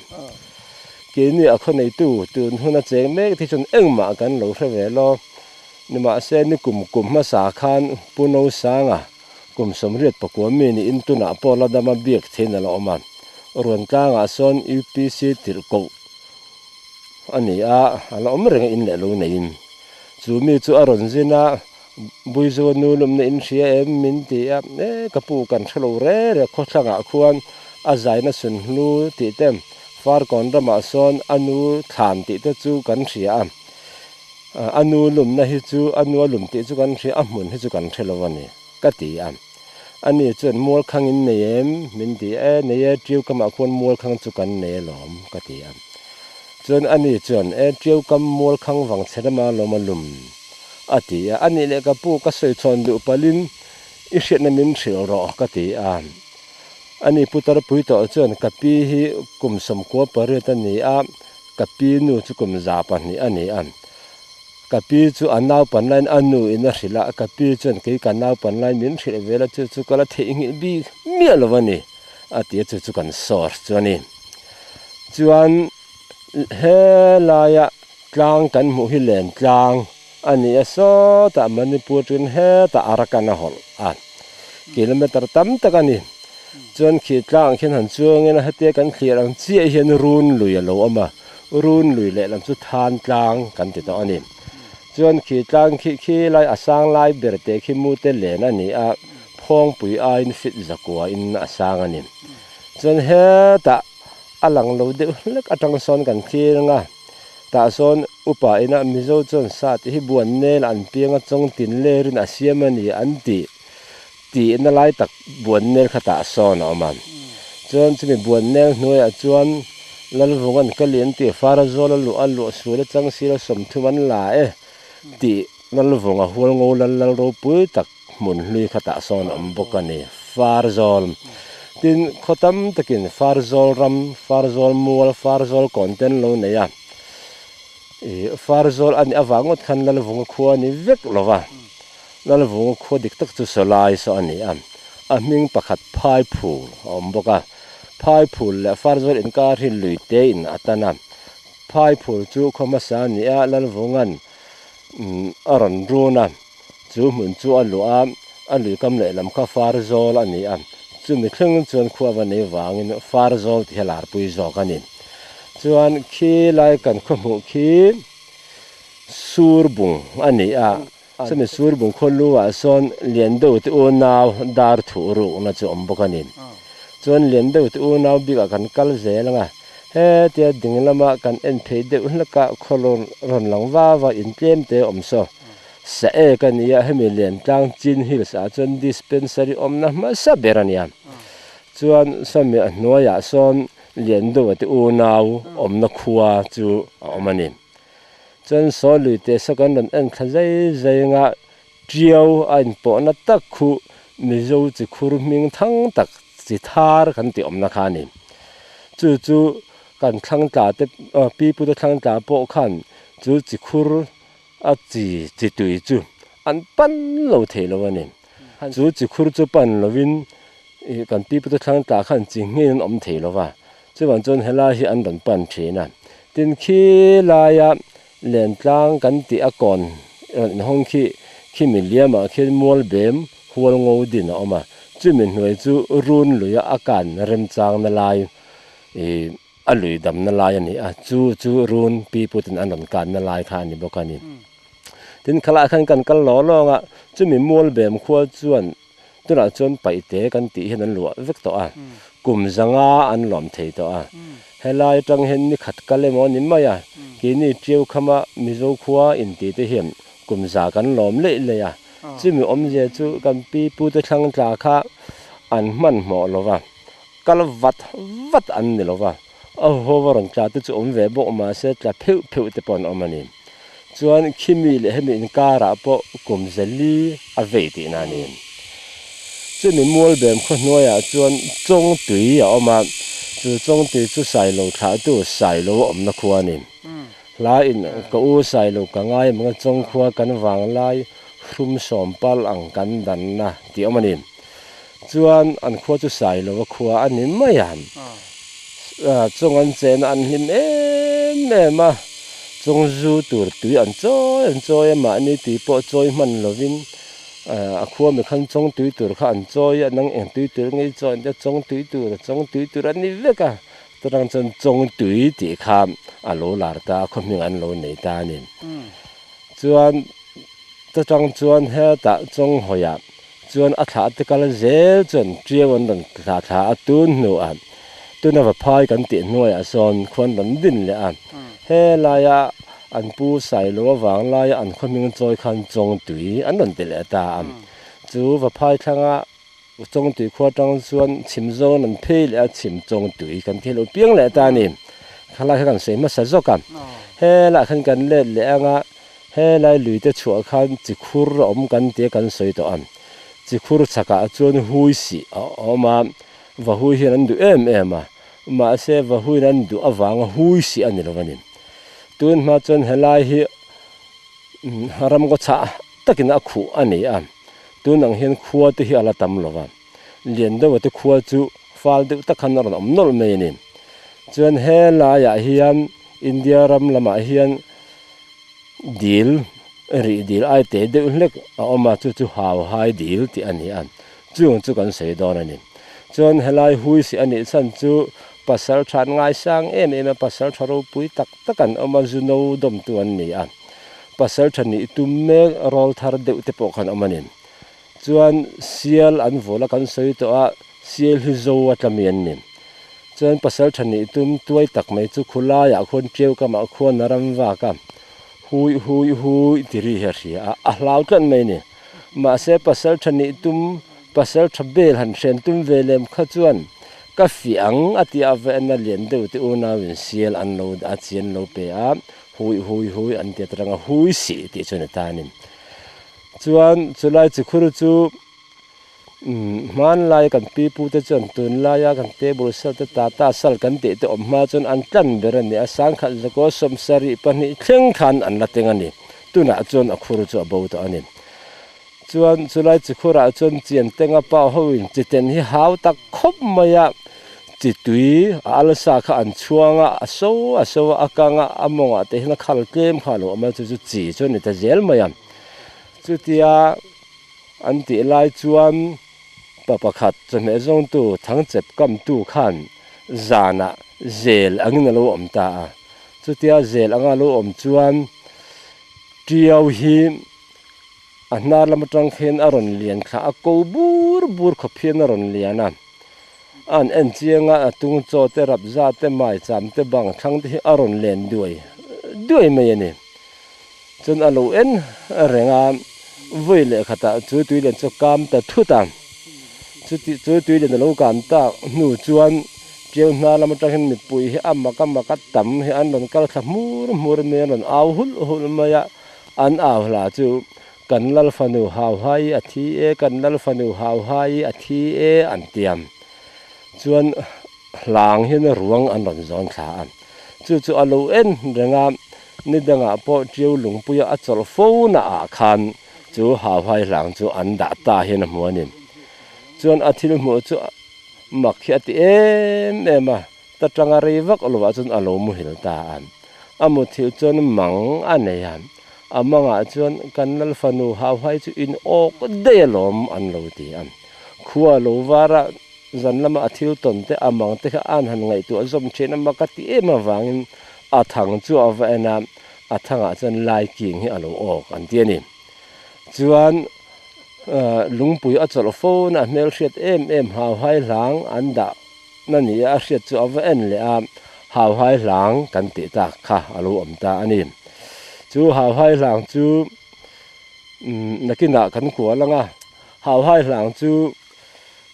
Keini a khaw neitu tun huna cheng mek te chuan engmah kan lo hre ve lo. Nimahse, ni kum kum hmasa khan Pu Nosanga, Kum 84 mi niin tunah pawh la dama biak thein a la awm a. Ruantlangah sawn UPC tirh koh a ni a, a la awm reng a in leh lo neiin. Chu mi chu a rawn zin a, Buizaw nu lumna in hria em min ti a, e ka pu kan hre lo re re khawthlangah khuan a zaina sunhlu tih te, Farkawn ramah sawn a nu thlan tih te chu kan hria a. A nu lumna hi chu a nu a lum tih chu kan hria, a hmun hi chu kan hre lo a ni, ka ti a. Ani chuan mualkhang in nei em? min ti a, e nei e, tiu kamah khuan mualkhang chu kan nei alawm, ka ti a. Chuan ani chuan, e tiu kam mualkhang vang chhe lama lawm a lum, a ti a. Anih leh ka pu ka sawi chhawn duh palhin i hriatna min hrilh rawh, ka ti a. Ani putar pui tawh chuan ka pi hi kum 98 a ni a, Ka pi nu chu kum 200 a ni a. Ka pi chu a naupan laiin a nu in a hrilh a, ka pi chuan kei ka naupan laiin min hrilh vel a, chu chu ka la theihnghilh bik miah lo a ni, a ti a, chu chu kan source chu a ni. Chuan helaia tlang kan hmuh hi len tlang a ni a, sawtah Manipur atangin hetah Arakan a hawlh a, kilometer tam tak a ni. Chuan khi tlang khian han chuangin a hetia kan thlir ang chiah hian run lui a lo awm a, run lui lehlam chu than tlang kan ti tawh a ni. Chuan khi tlang khi khi lai a sang lai ber te khi mute len a ni a, phawngpui aiin fit zakua in a sang a ni. Chuan hetah a lang lo deuh hlek atang sawn kan thlir ang a, tah sawn upa ina Mizo chuan sa tih hi buan nel an piang a chawng tin lerin a siam a ni an tih. Tihna lai tak buannel kha tah sawn a awm a. Chuan chumi buannel hnuaiah chuan Lalvunga'n ka lian tih fara zawl a luh a luh sul a chang sir a 30 an la e tih Lalvunga hual ngo lal lal ropui tak hmun hlui kha tah sawn a awm bawk a ni. Farzawl. Tin, khaw tam takin Farzawl ram, Farzawl mual, Farzawl kawn te an lo nei a. Ih, Farzawl a nih avang ngawt khan Lalvunga khua a ni vek lo va. Lalvunga khua dik tak chu Sawlai saw a ni a. A hming pakhat Phaiphul a awm bawk a. Phaiphul leh Farzawl inkar hi lui te in a tan a. Phaiphul chu khaw hmasa a ni a, Lalvunga'n a rawn run a. Chu hmun chu a luah a, a lui kam lehlam kha Farzawl a ni a. Chumi thleng chuan khua va nei vangin Farzawl tih hi a larpui zawk a ni. Chuan khi lai kan khaw hmuh khi Surbung a ni a, chumi Surbung khaw lu ah sawn lian deuh te unau dar thuh rukna chu a awm bawk a ni. Chuan lian deuh te unau bikah kan kal zel ang a, hetia ding lama kan en phei deuh hlek a khaw rawn lang va va in tlem te a awm saw. Sa ek a ni a, hemi Liantlang Chin Hills ah chuan dispensary awmna hmasa ber a nia. Chuan sawmi a hnuaiah sawn Lian deuh te unau awmna khua chu a awm a ni. Chuan saw lui teh saw kan rawn en thla zai zai anga Tiau a inpawhna tak khu Mizo chi khur hming thang tak chi thar kan tih awmna kha a ni. Chu chu kan thlang tla te pi pu te thlang tla pawh khan chu chi khur a chi chi tui chu an pan lo thei lo a ni. Chu chi khur chu pan lovin Ih, kan pi pute thlang tah khan chi ngei an awm thei lo va, chuvang chuan helai hi an rawn pan thin a. Tin, khi laia lentlang kan tih a kawn rawn inhawng khi, khi mi liamah khian mual bem hual ngo din a awm a, chumi hnuai chu run luia a kan remchangna lai, ih, a lui damna lai a ni a, chu chu run pi putin an rawn kanna lai kha a ni bawk a ni. Tin, khalaiah khan kan kal lawng lawng a, chumi mual bem khual chuan Tunah chuan paihte kan tih hian an luah vek tawh a, kum zanga an lawm thei tawh a. Helai atang hian ni khat kal emaw a ni mai a, keini Tiau khama Mizo khua intih te hian kum za kan lawm leih leih a. Chumi awmzia chu kan pi pute thlang tla kha an hmanhmawh lo va, kal vat vat an ni lo va. A huho va rawn tla te chu awm ve bawk mahse tla pheuh pheuh te pawh an awm a ni. Chuan khimi leh hemi inkarah pawh kum zali a vei tihna a ni. Chumi Mualbem khaw hnuaiah chuan Chawngtui a awm a, chu Chawngtui chu Sailo thlahtu Sailo a awmna khua a ni. Hla in ka u Sailo ka ngai manga Chawngkhua kan vanglai hrum sawm pal ang kan danna tih a awm a ni. Chuan an khua chu Sailo a khua a ni mai a, chawng an chena an hlim em em a, chawng zu tur tui an chawi an chawi a, mahni tui pawh chawi hman lovin a khua mi khan chawng tui tur kha an chawi a, nang eng tui tur nge i chawi an tia chawng tui tur chawng tui tur a ni vek a, chutang chuan chawng tui tih kha a lo lar ta a, khaw hming an lo nei ta a ni. Chuan chutang chuan hetah chawng hawiah Chuan a thlah te kal zel chuan ṭiau an rawn thlah thla a, tun hnuah tuna vaphai kan tih hnuaiah sawn khuan rawn din leh a, he laia an pu Sailo avang laia an khaw hming chawi khan Chawngtui an rawn ti leh ta a, chu vaphai thlanga Chawngtui khua atang chuan chhim zawn an phei leh a, chhim Chawngtui kan thil lo piang leh ta a ni. Khalai kha kan sawi hmasa zawk a, helaiah khan kan let leh anga He lai lui te chhuah khan chi khur a awm kan tia kan sawi tawh a, chi khur chhakah chuan hui sih a awm a, vahui hian an duh em em a, mahse vahuiin an duh avanga hui sih a ni lo a ni. Tun hma chuan helai hi ramkaw chhah takin a khuh a ni a, tun ang hian khua te hi a la tam lo va, lian deuha te khua chu fal deuh tak khan a rawn awm nawlh mai a ni. Chuan he laiah hian India ram lamah hian Dil, rih dil ai teh deuh hlek a awm a, chu chu hau hai dil tih a ni a, chung chu kan sawi dawn a ni. Chuan helai hui si a nih chhan chu pasal tha an ngaisang em em a, pasal tha ropui tak tak an awm a, zu no dawmtu an ni a, pasal tha nih tum mek rawl thar deuh te pawh khan awm a ni. Chuan sial an vawl a kan sawi tawh a, sial hi zo a tla mi an ni. Chuan pasal tha nih tum tuai tak mai chu khulaiah khuan ṭiau kamah khuan a ram vak a, hui hui hui ti ri hi a hria a, a hlau tlat mai a ni. Mahse pasal tha nih tum, pasal tha bel han hren tum ve lem kha chuan ka fiah ang a tih a va en a, lian deuh te unauin sial an lo a chi an lo pe a, hui hui hui an ti aṭanga hui sih tih chu a ni ta a ni. Chuan chulai chikhur chu. Hmanlai kan pi pu te chuan tunlaia kan table sal te tata sal kan tih te awm hma chuan an tlan ber a ni a, sangkhat zakaw sawmsarih pahnih thleng khan an la teng a ni. Tunah chuan a khur chu a bo tawh a ni. Chuan chulai chi khurah chuan chian tenga pa hoin chiten hi hau tak khawp mai a, chi tui a alsa kha an chhuang a, a so a so a, a kang a, a mawngah te hian a khal tlem kha a lo awm a, chu chu chi chu a ni ta zel mai a. Chutia an tih lai chuan pa pakhat chawhmeh zawngtu thangchep kamtu khan zanah zel angin a lo awm ta a, chutia zel anga a lo awm chuan Tiau hi A hnar lam atang khian a rawn lian thla a, ko bur bur khawp hian a rawn lian a. A han en chiang a, a tung chaw te, rap za te, mai cham te, bang thlang te hi a rawn len duai duai mai a ni. Chuan a lo en reng a, vawi leh khatah chu tui lian chu a kam ta thut a. Chuti chu tui lian a lo kam tak hnu chuan Tiau hnar lam atang hian mipui hi a mak a mak a tam hi an rawn kal thla hmur hmur mai a, an rawn au hulh hulh mai a. An au hla chu, Kan Lal fanu hau hai a thi e, kan Lal fanu hau hai a thi e an tiam. Chuan hlang hian ruang an rawn zawn thla a. Chu chu a lo en reng a, ni dangah pawh Ṭiau lungpuia a chawlh fo naah khan chu hau hai hlang chu an dah ta hian a hmu a ni. Chuan a thil hmuh chu mak hi a ti em em a. Ta tanga rei vak lovah chuan a lo muhil ta a. A muthilh chuan mang a nei a, a mangah chuan kan lal fanu hauhai chu in awk daih alawm an lo ti a. Khua lo var a, zan lama a thil tawn te a mang te kha an han ngaihtuah zawm thin a, mak a ti em avangin a thang chu a va en a, a thangah chuan lai king hi a lo awk an ti a ni. Chuan lungpui a chawlh fo na a hmelhriat em em hauhai hlang an dah. Na ni a hriat chu a va en leh a, Hauhai hlang kan tih tak kha a lo awm ta a ni. Chu Hauhai hlang chu nakinah kan kual ang a, Hauhai hlang chu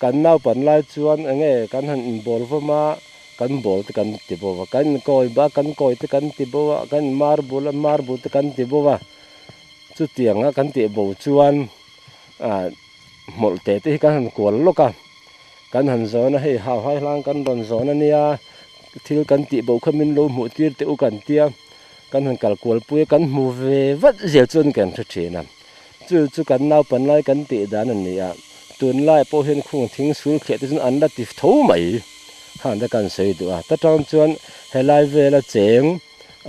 kan naupan lai chuan eng nge kan han inbawl vawm a, kan bawl te kan ti bo a, kan inkawi ba kan kawi te kan ti bo a, kan inmar bul a mar bul te kan ti bo a, chutianga kan tih bo chuan ah hmawlh te te hi kan han kual lawk a. Kan han zawn a, hei hau hai hlang kan rawn zawn a nia, thil kan tih bo kha min lo hmuh tir teh u kan tia, kan han kal kual pui a, kan hmu ve vat zel chuan kan hre thin a. Chu chu kan naupan lai kan tih dan a ni a, tunlai pawh hian khung thing sul thliah te chuan an la ti tho mai khan te kan sawi duh a. Ta tang chuan helai vela cheng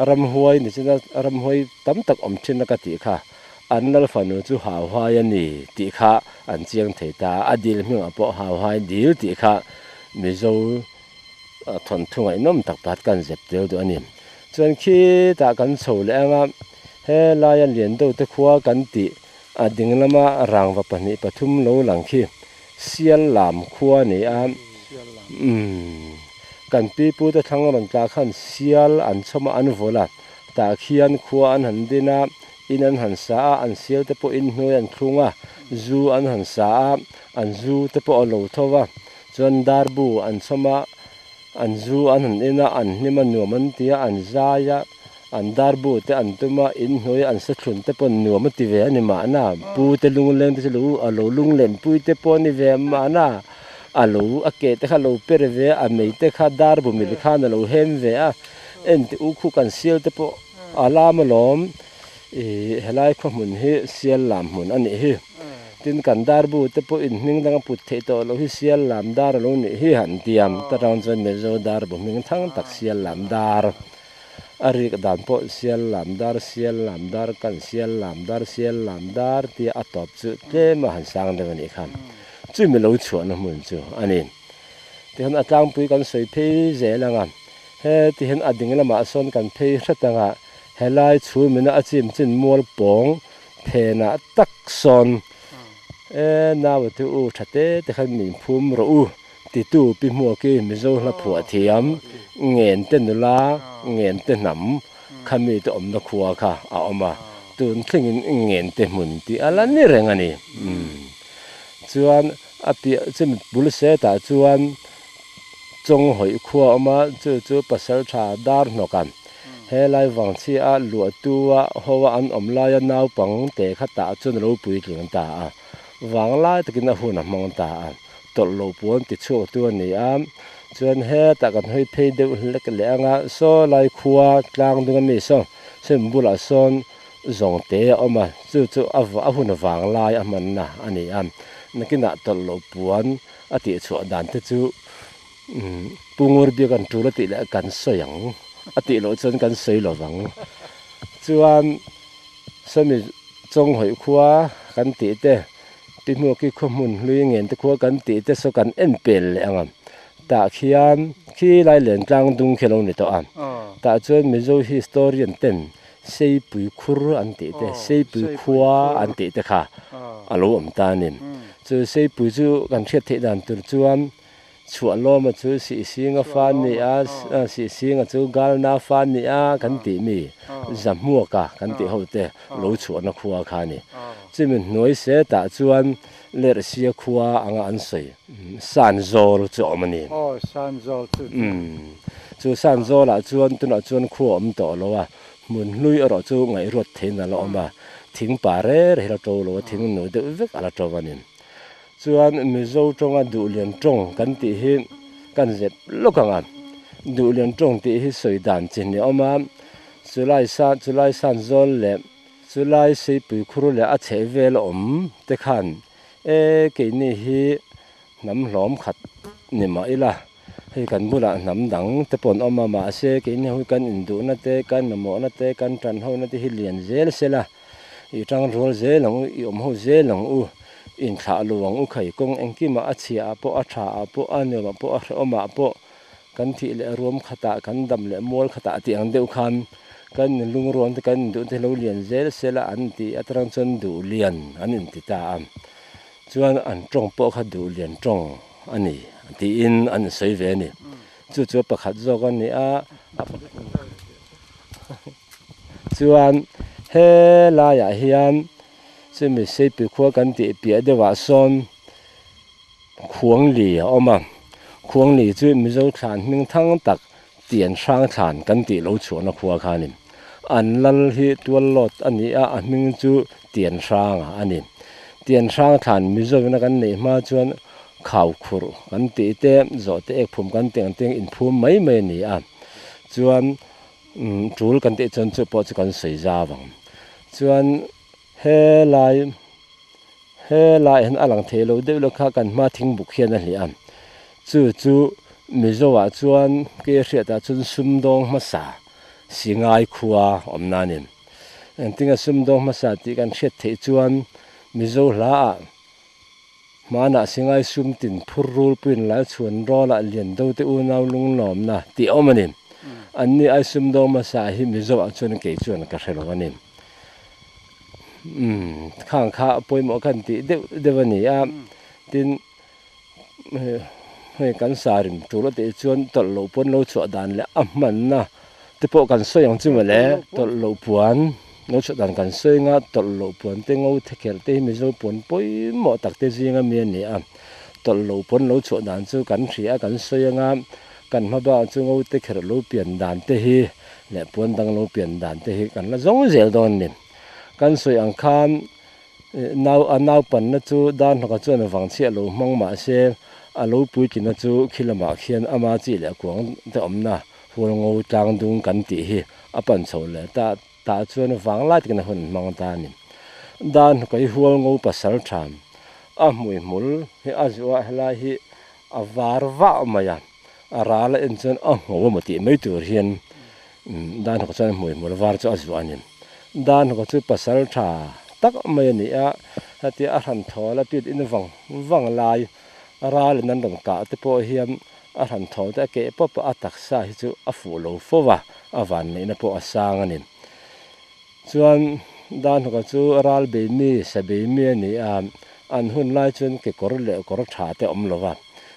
ramhuai ni china ramhuai tam tak awm thin a ka tih kha. An lal fanu chu Hauhai a ni tih kha an chiang thei ta a, a dil hmingah pawh Hauhai dil tih kha Mizo thawnthu ngaihnawm tak pakhat kan zep tel duh a ni. Chuan khitah kan chho leh ang a, helaia Liandawte khua kan tih a ding lama rangva pahnih pathum lo lang khi Sial lam khua a ni a, umm kan pipute thlang rawn tla khan sial an chhawm a an vawlh a, tah khian khua an han din a, In an han sa a, an sial te pawh in hnuai an thlung a, zu an han sa a, an zu te pawh a lo tho va, chuan darbu an chhawm a, an zu an han in a, an hlim a nuam an ti a, an zai a, an darbu te an tum a, in hnuai an sa thlun te pawh nuam a ti ve a ni mahna, pu te lungleng te chu lo a lo lunglen pui te pawh a ni ve mahna, a lo a ke te kha a lo per ve a, a mei te kha darbu mil khan a lo hem ve a, enteh u khu kan sial te pawh. A lam alawm ih helai khaw hmun hi sial lam hmun a nih hi tin kan darbu te pawh in hming dang a put theih tawh loh hi sial lam dar a lo nih hi han tiam ta rang chuan Mizo darbu hming thang tak sial lam dar a rik dan pawh sial lam dar sial lam dar kan sial lam dar sial lam dar tia a tawp chu tlem a han sang deuh a nih kha chumi lo chhuahna hmun chu a ni tihian a tlangpui kan sawi phei zel ang a. He ti hian a ding lamah sawn kan phei hret ang a, helai chhumina a chim chin mual pawng phenah tak sawn e naute te u tha te te khan min phum rawh u titu pi hmuaki Mizo hla phuah thiam ngen te nula ngen te hnam kha mite awmna khua kha a awm a, tun thlengin ngen te hmun tih a la ni reng a ni. Chuan a piah chumi bul setah chuan Chawnghawih khua a awm a, chu chu pasal tha dar hnawk a. Helai vangchhi a luahtu a ho a an awm laia naupang te kha tah chuan a lo puitling ta a. Vanglai takin a hun a hmang ta a, tawlh loh puan ti chhuak tu a ni a, chuan hetah kan hawi phei deuh hlek leh ang a, saw lai khua tlang dung ami saw sawm bulah sawn zawng te a awm a, chu chu a a hun vanglai a hmanna a ni a, nakinah tawlh loh puan a tih chhuah dan te chu umm Pu Ngurbiak an tul a tih leh kan sawi ang a tih loh chuan kan sawi lo vang chuan sawmi. Chawnghawih khua kan tih te, Pi Hmuaki khaw hmun hlui ngen te khua kan tih te saw kan en pel leh ang a. Tah khian khi lai len tlang dung khi a lo ni tawh a. Tah chuan Mizo historian ten Seipui khur an tih te, Seipui khua an tih te kha a lo awm ta a ni. Chu Seipui chu kan hriat theih dan tur chuan Chhuahlawma chu Sihsinga fa ni a, Sihsinga chu Galna fa ni a kan tih mi, Zahmuaka kan tih ho te lo chhuahna khua kha a ni. Chumi hnuai setah chuan Lerhsia khua anga an sawi Sanzawl chu a awm a ni. Chu Sanzawlah chuan tunah chuan khua a awm tawh lo a, hmun hlui erawh chu ngaihruat theiin a la awm a, thing pa rêr hi a la ṭo lo a, thing nu deuh vek a la ṭo a ni. Chuan Mizo tawnga Duhlian tawng kan tih hi kan zep lawk ang a, Duhlian tawng tih hi sawi dan chi hnih a awm a, chulai sa chulai san zawl leh chulai seipui khur leh a chheh vel a awm te khan e keini hi hnam hlawm khat ni mah ila hei kan bulah hnam dang te pawh an awm a mahse keini ho hi kan induhna te kan mamawhna te kan tanhona te hi lian zel sela. I tang rual zel ang u, i awm ho zel ang u, inthlah lo ang u khai kawng engkimah a chhia ah pawh a tha ah pawh a nuam ah pawh a hrehawm ah pawh kan thih leh ruam khatah kan dam leh mual khatah tih ang deuh khan kan inlungruang te kan induh te lo lian zel sela an tih aṭang chuan duh lian an inti ta a, chuan an tawng pawh kha duh lian tawng a ni tiin an insawi ve a ni. Chu chu pakhat zawk a ni a. Chuan he laiah hian chumi Seipui khua kan tih piah deuhah sawn Khuangli a awm a, Khuangli chu Mizo thlan hming thang tak Tian hrang thlan kan tih lo chhuahna khua kha a ni. An lal hi Tuallawt a ni a, a hming chu Tian hranga a ni. Tian hrang thlan Mizoina kan neih hma chuan Khaukhurh kan tih te, zawhte ekphum kan tih ang te inphum mai mai a ni a, chuan Umm tul kan tih chuan chu pawh chu kan sawi zau ang. Chuan helai helai hian a lang thei lo deuh lo kha kan hma thingbuk hian a hliah a. Chu chu Mizo ah chuan ke hriatah chuan sumdawng hmasa Singai khua awm na a ni. Engtinge sumdawng hmasa tih kan hriat theih chuan Mizo hla ah Hmanah Singai sum tin phur rul puin lai chhuan rawlah lian do te unau lunglawmna tih a awm a ni. Anni ai sum do hmasa hi Mizo ah chuan kei chuan ka hre lo a ni. Umm khang kha pawimawh khan tih deuh deuh a ni a, tin hei kan sarim tur a tih chuan tawlh loh puan lo chhuah dan leh a hmanna te pawh kan sawi ang chu mawle tawlh loh puan. Lo chhuah dan kan sawi anga tawlh loh puan te ngo thekherh te hi Mizo puan pawimawh tak te zinga mi a ni a. Tawlh loh puan lo chhuah dan chu kan hria a, kan sawi anga kan hma bakah chu ngo tekherh lo pian dan te hi leh puan dang lo pian dan te hi kan la zawng zel dawn a ni. Kan sawi ang khan nau a naupanna chu Darhnawka chuan vangchhiah lo hmang mah se a lo puitlina chu khi lamah khian ama chi leh kuang te awmna hualngo tlang dung kan tih hi a pan chho leh ta. Tah chuan vanglai takin a hun hmang ta a ni. Dan hnukei hual ngo pasal tha a hmuihmul hi a zuah helai hi a var vah mai a, a ral a en chuan a ngho emaw tih mai tur hian dan hnukah chuan hmuihmul var chu a zuah a ni. Dan hnukah chu pasal tha tak mai a ni a, hetia a hran thawl a pit in vang vang lai ral in an rawn kah te pawh hian A hran thaw te a keh pawp a, a taksa hi chu a fuh lo fo va, a vanneihna pawh a sang a ni. Chuan Danhawka chu ral bei mi, sa bei mi a ni a, an hun lai chuan kekawr leh kawr tha te a awm lo va.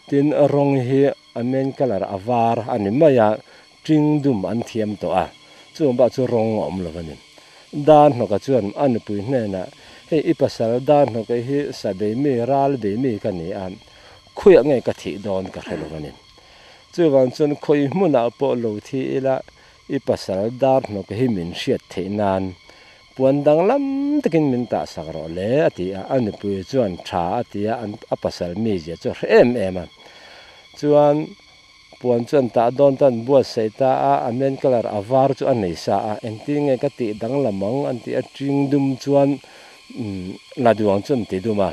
Tin, rawng hi a main colour a var a ni mai a, ṭing dum an thiam tawh a, chung bak chu rawng a awm lo a ni. Danhawka chuan a nupui hnenah, Hei i pasal Danhawka hi sa bei mi, ral bei mi ka ni a, Khawiah nge ka thih dawn ka hre lo a ni. Chuvang chuan khawi hmunah pawh lo thi ila i pasal dar hnawk hi min hriat theih nan Puan danglam takin min tah sak rawh le, a ti a. A nupui chuan tha a ti a, a pasal mizia chu a hre em em a. Chuan puan chuan tah dawn tan buatsaih ta a, a main colour a var chu a nei sa a, engtin nge ka tih danglam ang an ti a, ṭing dum chuan la duang chu an ti dum a,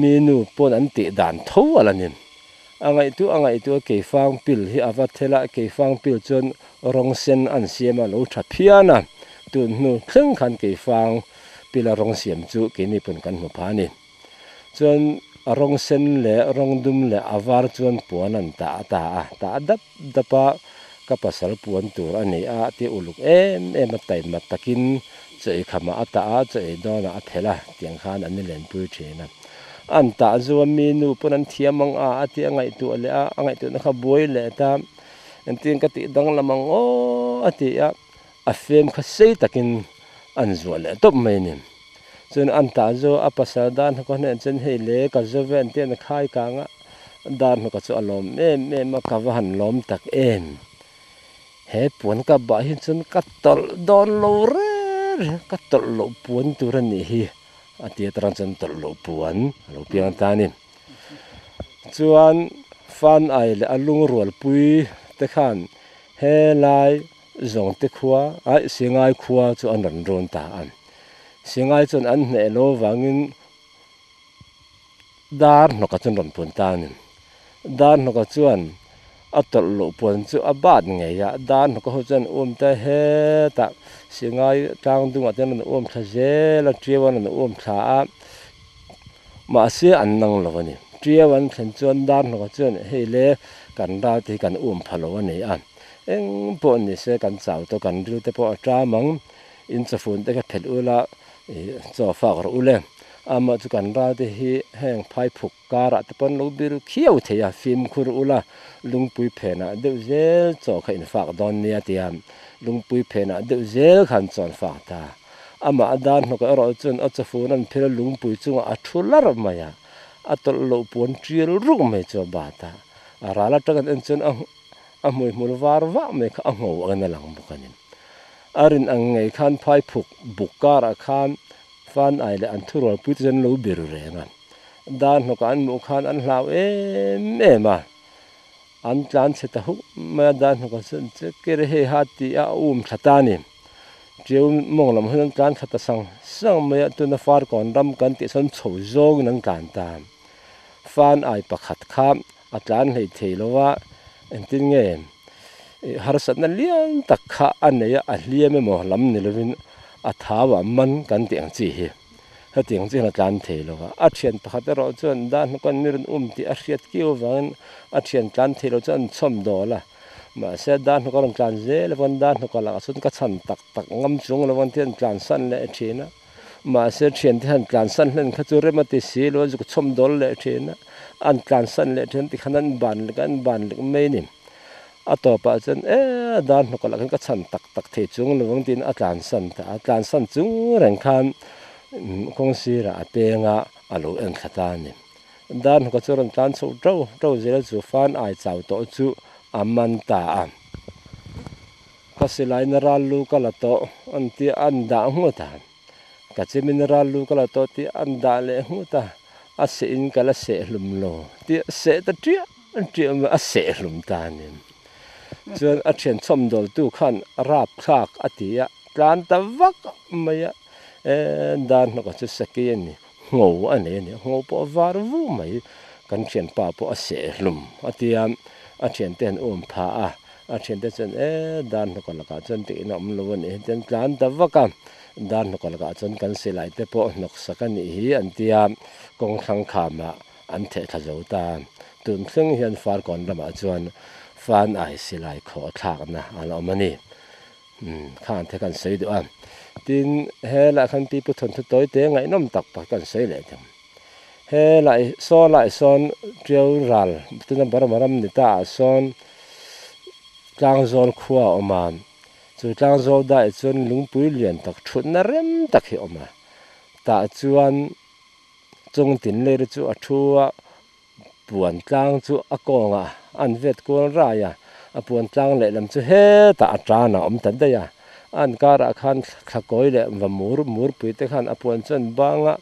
mi nu pawn an tih dan tho a la ni. A ngaihtuah a ngaihtuah keifang pil hi a va thel a, keifang pil chuan rawng sen an siam a lo tha phian a, tun hnu thleng khan keifang pila rawng siam chu keini pawn kan hmu pha a ni. Chuan rawng sen leh rawng dum leh a var chuan puan an tah ta a, tah dap dap a, ka pasal puan tur a ni a tih uluk em em a taima takin chaw ei khamah a tah a, chaw ei dawnah a phelh a, tiang khan an ni lenpui thin a. An tah zu a mi nu pawn an thiam ang a a tih a ngaihtuah leh a, a ngaihtuahna kha buai leh ta, engtin ka tih danglam ang aw a ti a, a fem kha sei takin an zuah leh tawp mai a ni. Chuan an tah zu a pasal dan hnawk a hnen chuan hei le ka zu ve an tih a khai kang a, dar hnawk chu a lawm em em a, ka va han lawm tak em. He puan ka bah hi chuan ka tawlh dawn lo reng reng, ka tawlh loh puan tur a nih hi. A ti atarang chuan tawlh loh puan a lo piang ta a ni. Chuan fan ai leh a lungrualpui te khan helai zawngte khua ai Singai khua chu an rawn rawn ta a. Singai chuan an hneh lo vangin Dar hnawka chuan rawn puan ta a ni. Dar hnawka chuan a tawlh loh puan chu a bat ngei a, dar hnawka ho chuan um ta hetah Singai tlang dungah te an rawn um thla zel a, Tiau an rawn um thla a, mahse an nang lo a ni. Tiau an thlen chuan dar hnawka chuan hei le kan ral te hi kan um pha lo a ni a, eng pawh ni se kan chau tawh kan ril te pawh a ṭam ang, in chawfun te kha phelh ula ih chaw fak rawh ule. Amah chu kan ral te hi heng phaiphuk karah te pawn lo bir khiau thei a, fimkhur ula lungpui phenah deuh zel chaw kha in fak dawn nia tia lungpui phenah deuh zel khan chaw an fak ta. Amah a dar hnawk erawh chuan a chawfun an phel a lungpui chungah a thu lar mai a, a tawlh loh puan tial ruk mai chu a bat a, a ral atang an en chuan a a hmuihmul var vah mai kha a ngho angin a lang bawk a ni. A rin ang ngei khan phaiphuk buk karah khan Fan ai leh an thurualpui te chu an lo bir reng a, dar hnawkah an hmuh khan an hlau em em a, an tlan chhe ta huk mai a, dar hnawkah chuan che kere hei ha tih a um thla ta a ni. Ṭiau mawng lam hawn an tlan thla ta sang sang mai a, tuna Farkawn ram kan tih sawn chho zawngin an tlan ta. Fan ai pakhat kha a tlan hlei thei lo a, engtin nge harsatna lian tak kha a nei a, a hliam emaw lam ni lovin a thau ah man kan tih ang chi hi hetiang chi hian a tlan thei lo a, a thian pakhat erawh chuan dan hnuk an mi rawn um tih a hriat kiau avangin a thian tlan thei lo chuan an chhawm dawl a, mahse dan hnuk a rawn tlan zel avangin dan hnuk a lakah chuan ka chhan tak tak ngam chung lo ang tih an tlan san leh thin a. Mahse thiante han tlansan hlen kha chu rem a ti si lo a, zuk chhawm dawl leh thin a, an tlansan leh thin ti khan an ban lek a, an ban lek mai a ni. A tawpah chuan e a dar hnawk lah khan ka chhan tak tak thei chung lo ang tiin a tlansan ta a, tlansan chung reng khan kawng sirah a peng a, a lo en thla ta a ni. Dar hnawk chu a rawn tlan chhoh tauh tauh zel a, chu fan ai chau tawh chu a man ta a. Ka silaina ral lu ka la tawh an tia an dah nghut a, ka chimina ral lu ka la tawh tih an dah leh nghut a, a seh in ka la seh hlum lo tih a seh ta ṭiah ṭiah mai a seh hlum ta a ni. Chuan a ṭhian chhawm dawl tu khan rap thlak a ti a, tlan ta vak mai a, e dar hnawk chu seki a ni, ngho a nei a ni, ngho pawh a var vu mai, kan ṭhianpa pawh a seh hlum a ti a, a ṭhiante an um phah a. A thiante chuan e dar hnawka lakah chuan tih in a awm lo a nih hi tian tlan ta vak a, dar hnawka lakah chuan kan silai te pawh hnawk sak a nih hi an ti a, kawng thlang khamah an theh thla zo ta. Tun thleng hian Farkawn ramah chuan fan ai silai khawh thlakna a la awm a ni. Umm khang te kan sawi duh a, tin helaiah khan pipu thawnthu tawi te ngaihnawm tak pakhat kan sawi leh thung. He lai saw lai sawn tiau ral tuna Burma ram ni ta ah sawn Tlangzawl khua a awm a, chu Tlangzawl daih chuan lungpui lian tak thutna rem tak hi a awm a, tah chuan chung tin leh chu a thu a, puan tlang chu a kawngah an vet kual rai a, a puan tlang lehlam chu hetah a tan a awm ta daih a. An karah khan thlakawi leh va mur murpui te khan a puan chuan banga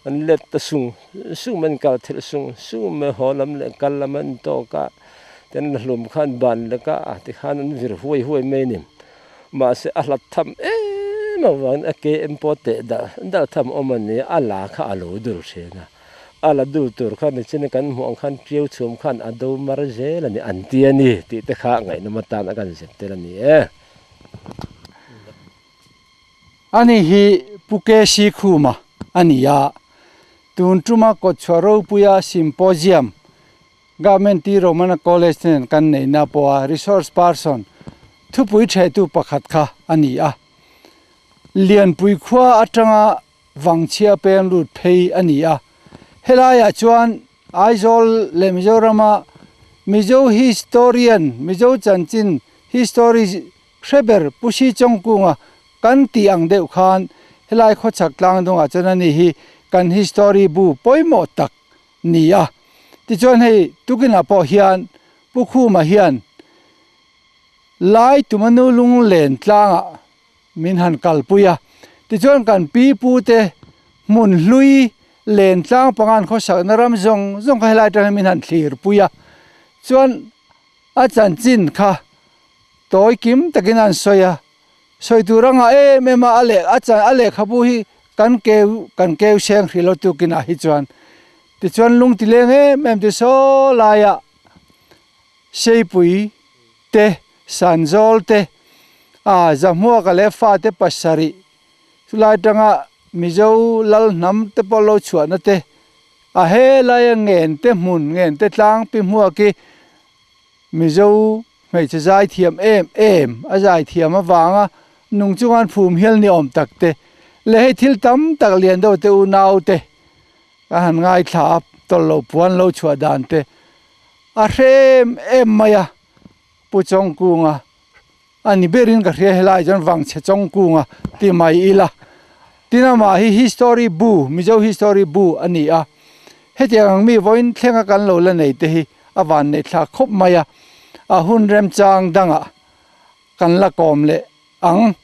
an let ta sung sung mai an kal thelh sung sung mai haw lam leh kal lam an tawk a ten la hlum khan ban lek a tikhan an vir huai huai mai a ni mahse a hlat tham em avangin a ke em pawh teh dah dah tham awm a ni a la kha a lo dur thin a. A la dul tur kha nichin kan hmuh ang khan Ṭiau chhum khan a do mar zel a ni an ti a ni tih te kha ngaihnawm atan a kan zep tel a ni e. Ani hi Pu KC Khuma a ni a, tun tuma Kawtchhuah Ropuia Symposium Government T Romana College te nen kan neihna pawha resource person thupui ṭhehtu pakhat kha a ni a. Lianpui khua atanga Vangchhia peng lut phei a ni a. Helaiah chuan Aizawl leh Mizorama Mizo historian, Mizo chanchin, history, hre ber Pu Si Chawngkunga kan tih ang deuh khan helai khawchhak tlang dungah chuan a ni hi kan history bu pawimawh tak ni a. Tichuan hei tukinah pawh hian Pu Khuma hian Lai Tumanu Lunglen tlangah min han kalpui a. Tichuan kan pi pu te hmun hlui len tlang pangan khawsakna ram zawng zawng kha helai atang hian min han thlir pui a. Chuan a chanchin kha tawi kim takin an sawi a. Sawi tur a ngah em em a, a leh a chan a lehkhabu hi kan keu kan keu seng hrih lo tukinah hi chuan. Tichuan lung ti leng em em ti saw laiah Seipui te, Sanzawl te, a Zahmuaka leh fate pasarih chulai atanga Mizo lal hnam te pawh lo chhuahna te, a helaia ngen te hmun ngen te tlangpi hmuaki Mizo hmeichhe zaithiam em em a zaithiam avanga nung chunga an phum hial ni awm tak te leh hei thil tam tak lian deuh te unau te ka han ngaithla a tawlh loh puan lo chhuah dan te A hre em em mai a, Pu Chawngkunga a ni berin ka hria helai chuan Vangchhe Chawngkunga ti mai ila. Tin amah hi history bu, Mizo history bu a ni a. Hetiang ang mi vawiin thlenga kan lo la nei te hi a van neih thlak khawp mai a, a hun remchang dangah kan la kawm leh ang,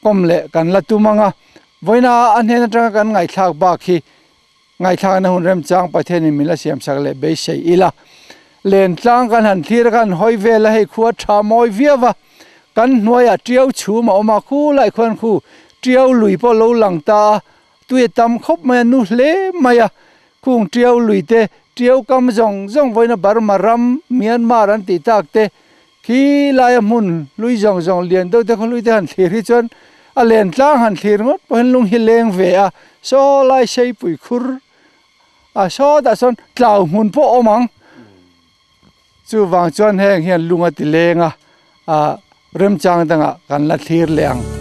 kawm leh kan la tum ang a. Vawiina a hnen atanga kan ngaihthlak bak hi Ngaihthlakna hun remchang Pathianin min la siamsak leh beisei ila. Lentlang kan han thlir a, kan hawi vel a, hei khua tha mawi viau va, kan hnuaiah tiau chhum a awm a, khu lai khuan khu tiau lui pawh lo lang ta a, tui a tam khawp mai a, nu hle mai a, khung tiau lui te, tiau kam zawng zawng vawiina Burma ram, Myanmar an tih tak te, Khi laia hmun hlui zawng zawng lian deuh te khaw hlui te han thlir hi chuan a len tlang han thlir ngawt pawh hian lung hi leng ve a, saw lai seipui khur a sawtah sawn tlau hmun pawh a awm ang. Chuvang chuan heng hian lung a ti leng a, ah remchang dangah kan la thlir leh ang.